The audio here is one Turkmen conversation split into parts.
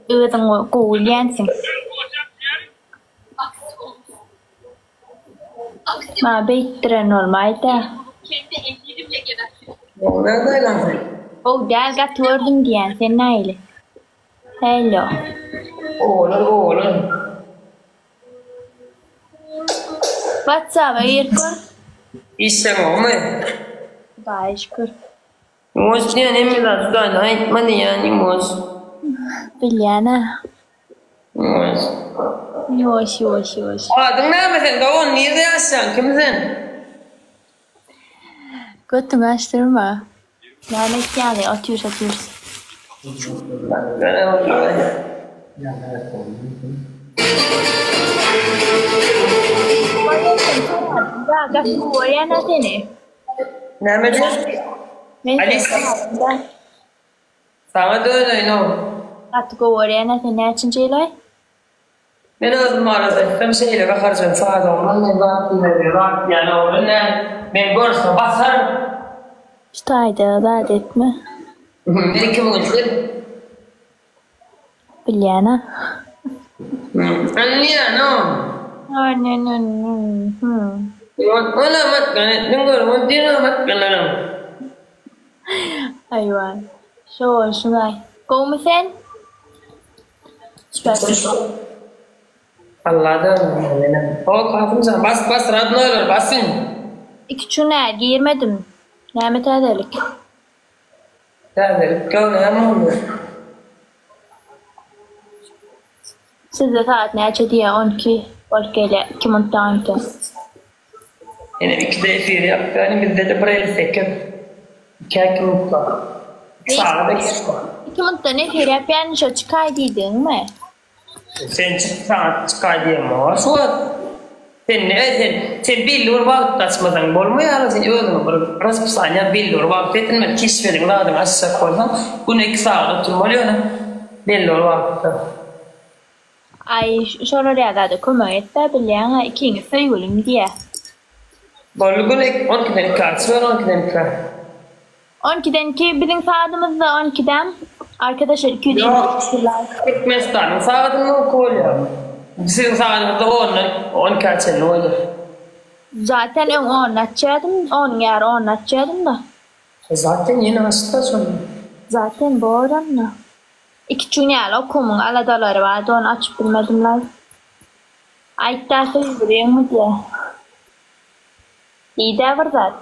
Özüň gowy bilýänsiň. Maňa beýtdiren bolmaýda. Gowy däl gaty gördüm diýýän sen nähili? Hello. Owadan owadan. Whatsapp'a girip gör. Işleňokmy? Hudaýa şükür. Ýuwaş diýen hemme zat Hudaýdan aýtma diýýän ýuwaş. Bilýän-ä. Ýuwaş. Ýuwaş ýuwaş ýuwaş. Adyň näme seň dogan nirde ýaşaýaň kim sen? Götüňi açdyrma. Näme etýäňi otyrys otyrys. Gaty gowy görýän-ä seni. Näme diýýäň? Men Alisa. Saňa döneýin-ow. Gaty gowy görýän-ä sen näçinji ýylaý? Men özüm barada aýtsam şeýle gaharjaň sada oglan men zat diýmedi zat diýýän oglan däl. Men görse basar. Şu taýda zat etme. Men kimiň sen? Bilýän-ä. Sen diýýän-ow. Haýwan. Şo bolşuňaý. Gowumy sen? Alladan menem. O Kasymjan bas bas radnoýlar basyň. Iki çün-ä girmedim. Näme täzelik? Täzelik ýok näme boldy? Sizde sagat näçe diýýä onki bolup gelýä iki minutdan onki. Ene ikide efir ýapýan bizdede bir 58. Ikä iki minut bar. Iki sagada geç bar. Iki minutdan efir ýapýan şo çykaý diýdigiňmi? Sen çyk saňa çykaý diýemok şu wagt. Sen ne sen sen belli bir wagtda açmasaň bolmaýar sen özüňe bir raspisaniýa belli bir wagt edinmeli keşbeliň zadyňy açjak bolsaň güne iki sagat oturmaly ýöne belli bir wagtda. Aý şolar ýa zada kömek etdä bilýäňä ikiňiz söýgülim diýä. Boldy güne on ikiden iki açyber on ikiden iki. On ikiden iki biziň sagadymyzda on ikidem arkadaşlar 250 Ýok, kişi like. Türkmenistanyň sagadynda oňki bolýar. Siziň sagadyňyzda ondan on ikä çenli bolýar. Zaten öň onda açýadym, onuň ýary onda açýadym-da. Zaten ýene açda şonda. Zaten bor onda. Iki gün ýaly okuwymyň aladalary bardy, ony açyp bilmedim-laý. Aýtda söýgüliňmi diýýä. Diýdä bir zat.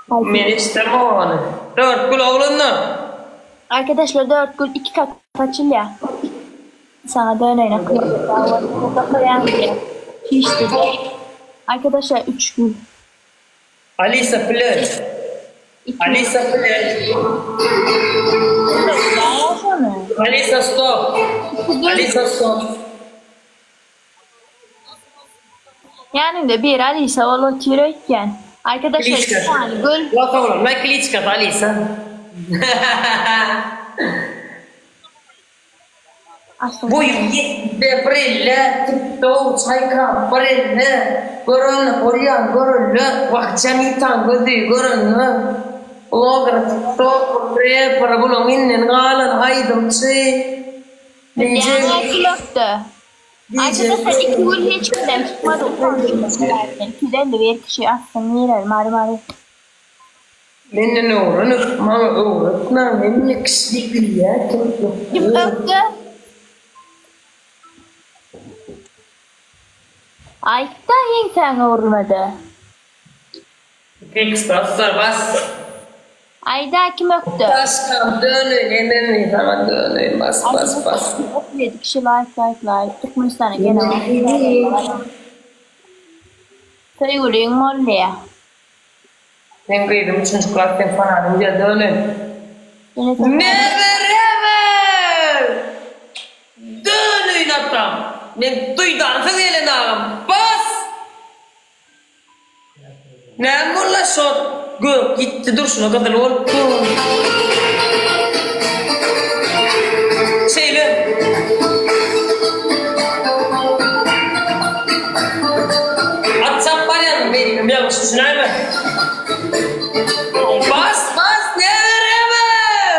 Men eşidemok ony. Dörtgül oglanlar. Arkadaşlar Dörtgül iki kat açylýar. Saňa döneýin okaýan diýýär. Şişdi. Arkadaşlar üç gül. Alisa play. Alisa play. Alisa stop. Alisa stop. Ýanynda biri Alisa ol otyr öýtýän. Arkadaşlar iki sany gül. Ýok oglan men kliçkasy Alisa. Boýum ýetdi bir elle tiktok çaýkap bir elle görende bolýan görelde wah Janitan gözi görende bloger tiktoker reper bulaň inden galan aýdymçy Bilýäňä kim ökde. Arkadaşlar iki gün hiç kimden çykmady utandym 251 kişi atsyn girer mary mary. Menden öwrenip maňa öwretmäň hemme kişi bilýä kim ökde. Kim ökde? Aýtda ýeňsäň öwrülmede. Fix dostlar bas. Aýda kim ökde. Daşkam döneýin hememi saňa döneýin bas bas bas. 37 kişi like like like Türkmenistana gene Söýgüliň boldy. Meň gyzym üçünji klas seň fanadyň gel döneýin. Never ever döneýin atam men duýdansyz gelen agam bas. Näme boldy şo gök ýitdi durşuna gyzyl bolup dur. Şeýle. At çap barýarmy beýdibem ýalňyş düşünäýme. Bas bas never ever.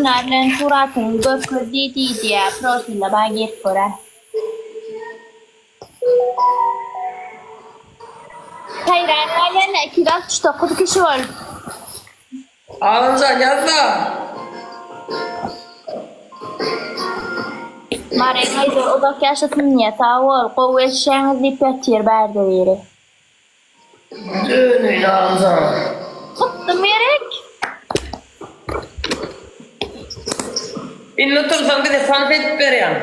Çynar bilen suratyňy görkez diý diýdýä profilde bar girip görä. Haýran galýan 269 kişi bolup. Alymjan ýazda. Mary Haýdar uzak ýaşasyn diýýä sag bol gowy eşýäňiz diýip ýatyr bärde biri. Döneýin Alymjan. Çykdym gerek. Indi otursaň bize tans edip berýäň.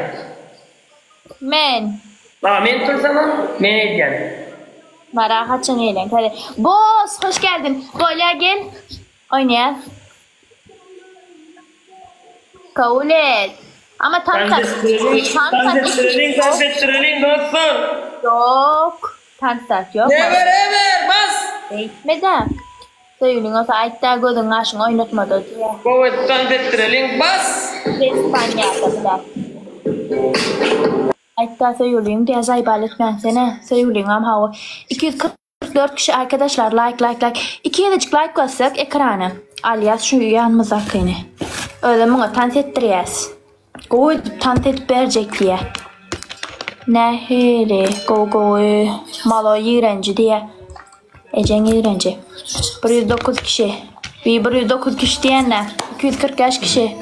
Men. A men tursamam men edýän. Mara haçan gelen täze. Boss hoş geldin. Bolýa gel. Oýnaýas. Kabul et. Ama tam Tans etdireliň, tans etdireliň, tans etdireliň dostlar. Ýok. Tans zat ýok. Never ever bas. Beýtme-de. Söýgüliň bolsa aýtda gözüň gaşyň oýnatmada diýýä. Gowy tans etdireliň bas. Ispaniýada bile. Aýtda söýgüliň diýýä zaýbal etmäňsene söýgüliňem hawa 244 kişi arkadaşlar like like like iki gezejik like bassak ekrana alýas şu ýanymyzdakyny özem muňa tans etdirýäs gowy edip tans edip berjek diýýä nähili gowy gowy malo ýigrenji diýýä Ejeň ýigrenji. 109 kişi. Bir 109 kişi diýende 245 kişi.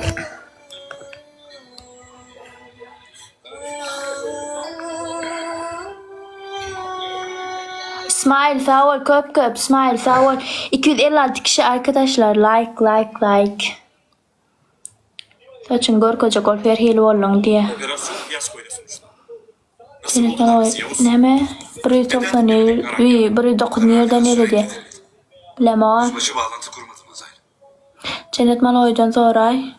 Smile sag bol köp köp smile sag bol. 256 kişi arkadaşlar like like like. Saçyň görkezjek bolup her hili bolduň diýe. Operasyon fiyaskoyla sonuçlandı. Näme? 190 wi 109 nirden nerede? Bilemok. Konuşmacı bağlantı kurmadım Azay. Jennet Maloýdan soraý.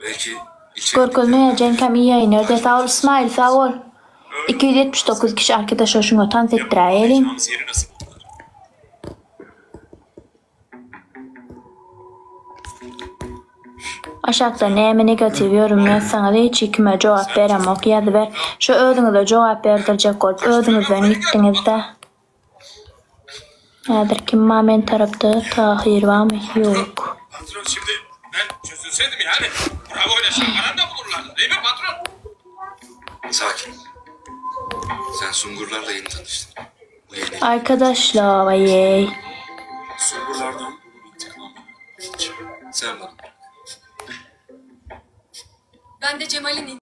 Belki ilçe Görkezmeýär Jenkem iyi ýaýynlar de sag bol Smile sag bol. 279 kişi arkadaşlar şuňa tans etdiräýeliň. Yapacağımız yeri nasıl buldular? Aşakda näme negatiw ýorum ýazsaňyz hiç kime jogap beremok ýazyber. Şu özüňize jogap berdirjek bolup özüňizden gitdiňizdä. Häzir kim bar men tarapda Tahyr barmy? Ýok. Patron şimdi ben çözülseydim yani bravo ile şampanan da bulurlardı değil mi patron? Sakin. Sen Sungurlarla yeni tanıştın. Bu yeni. Arkadaşlar ayy. Sungurlardan bunun intikamını alacağım. Sen bana bırak. Ben de Cemal'in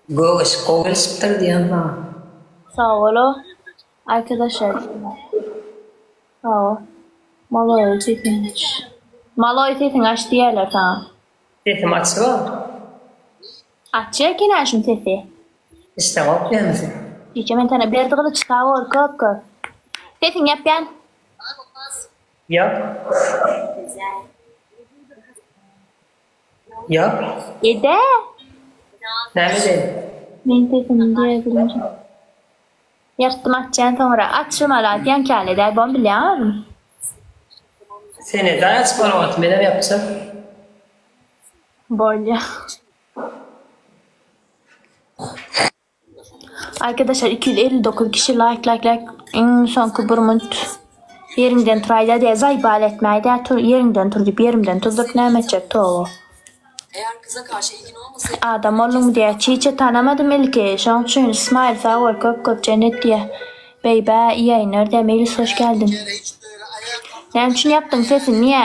Gök yşyk gowy gelişipdir diýen saňa. Sag bol-a. Arkadaşlar. Sag bol. Maloý sesiňi aç. Maloý sesiňi aç diýerler saňa. Sesim açyk-a. Açýa eken-ä şuň sesi. Işleňok diýýäňmi sen? Hiç men sana Berdi Gylyç sag bol köp köp. Sesiňi ýapýan. Ýap. Ýap. Ede. Näme edeýin? Men sesimi diýe bilinje. Ýartdym açýan soňra. Açmaly atýan käle däl bom bilýäňizmi? Sen edäý açyp bolmaty menem ýapjak. Bolýa. Arkadaşlar 259 kişi like like like iň soňky bir minut ýeriňden turaýda diýä zaýbal etmäýdä tur ýeriňden tur diýip ýerimden turduryp näme etjek toba. Eğer kıza karşı ilgin olmasaydı Adam bolduňmy diýä çiçe tanamadym ilki şoň üçin Ismail sag bol köp köp jennet diýä beýbä iyi ýaýynlar diýä Meýlis hoş geldiň. Näme üçin ýapdyň sesini niýe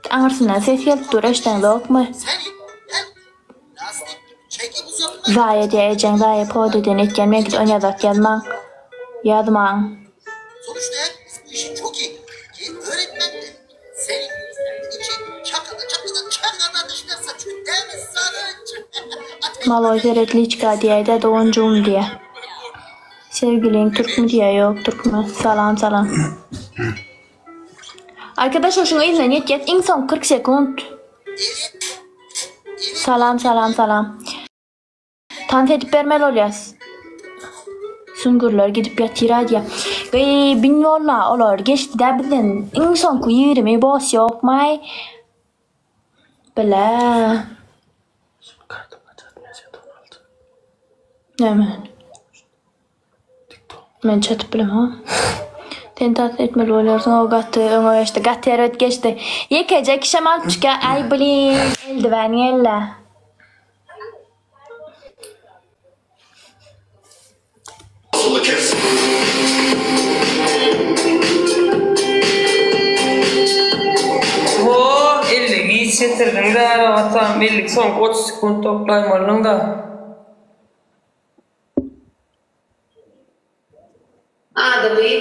aňyrsyndan ses gelip dur eşdeňzokmy. Zaýa diýä ejeň zaýa podeden etýän meňkide onýa zat ýazmaň. Ýazmaň. Maloý seret liçka diýäýdä doganjygym diýä. Sevgiliň türkmi diýä ýok türkmen. Salam salam. Arkadaşlar şuň yzyndan ýetýäs iň soňky 40 sekunt. Salam salam salam. Tans edip bermeli bolýas. Süňgürler gidip ýatyr aýdýa. Gyý bin bolla olar geçdidä bizden iň soňky 20 bos ýokmaý. Bile. Näme? Men çatyp bilemok. Sen tans etmeli bolýarsyň o gaty öňe geçdi. Gaty erbet geçdi. Ýekeje kişem alyp çykýar. Aý blin eldiwen geldi. Ho, 50 giç getirdiň-dä, atam, 50 soňky 30 sekunt toplaýmalydyň-da. Adamy.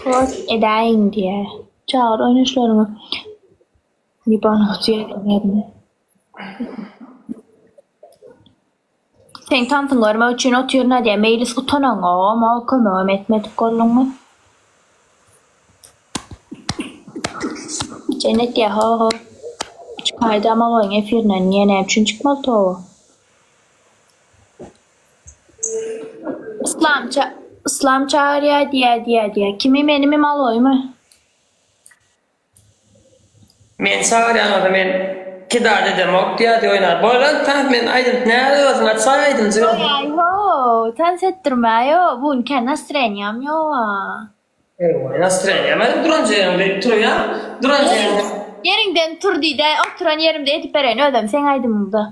Post edäýiň diýýär. Çagyr oýnaşlaryňy. Ýybanyp otyr. Seň tansyňy görmek üçin otyryn-a diýýär. Meýlis utanaňogam-a, kömegem etmedik bolduňmy? Jennet diýýär, ho-ho. Çykaýdy Amaloýyň efirinden diýýär, näme üçin çykmaly toba? Yslam ça Yslam çagyrýar diýýär diýýär diýýär. Kimi menimi Maloýmy? Meni çagyrýan bolsa men kidat edemok diýýärdi oýnar. Bolan tans men aýdym näde özüň açaý aýdym jigim. Goýaý how tans etdirmäý-o bu gün kän nastreniýam ýoga. Eý nastreniýam edip duran ýeriňde turýaň duran ýeriňde. Ýeriňden tur diýdä oturan ýerimde edip bereýin özem seň aýdymyňda.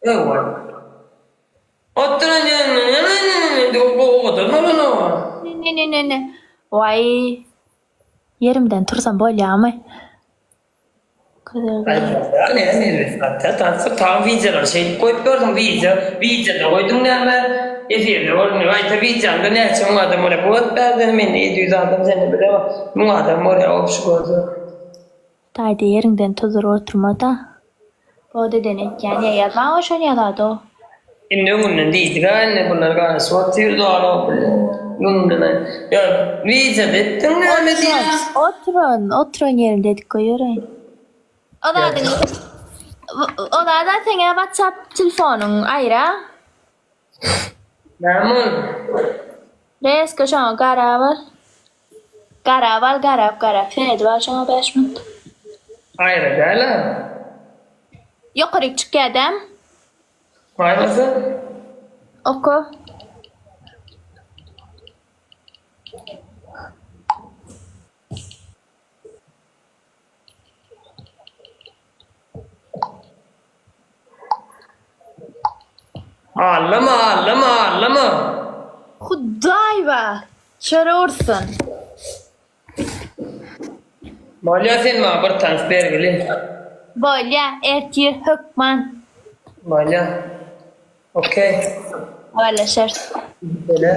Eý Oturan ýeriňde owadan bolanok. Ne ne ne ne waý Ýerimden tursam bolýamy? Tam wideolary şeýdip goýup gördüň wideo wideoda goýduň näme efirde gördüň gaýta wideoňda näçe müň adam bolýar bu wagt bärden mende 700 adam sende bilemok müň adam bolýar obşi görse. Taýda ýeriňden tuzuryp oturmada. Bot eden etýän ýa ýazmaň o şony ýazado. Indi öňünden diýdik-ä indi bular garaşyp otyr dogry öňünden aýt. Ýa wideoda etdiň näme diýýä. Oturan oturan ýerimde edip goýbereýin. O zadyň o zada seňä whatsapp telefonyň aýra. Näme ol? Resko şoňa garap al. Garap al garap garap seredip al şoňa bäş minut. Aýra däl-ä. Ýokaryk çykýa däm. Aýrasy. Oka. Allama allama allama. Hudaý ba! Çöre ursun. Bolýa sen maňa bir tans bergili. Bolýa ertir hökman. Bolýa. Okey. Habarlaşarys. Bele.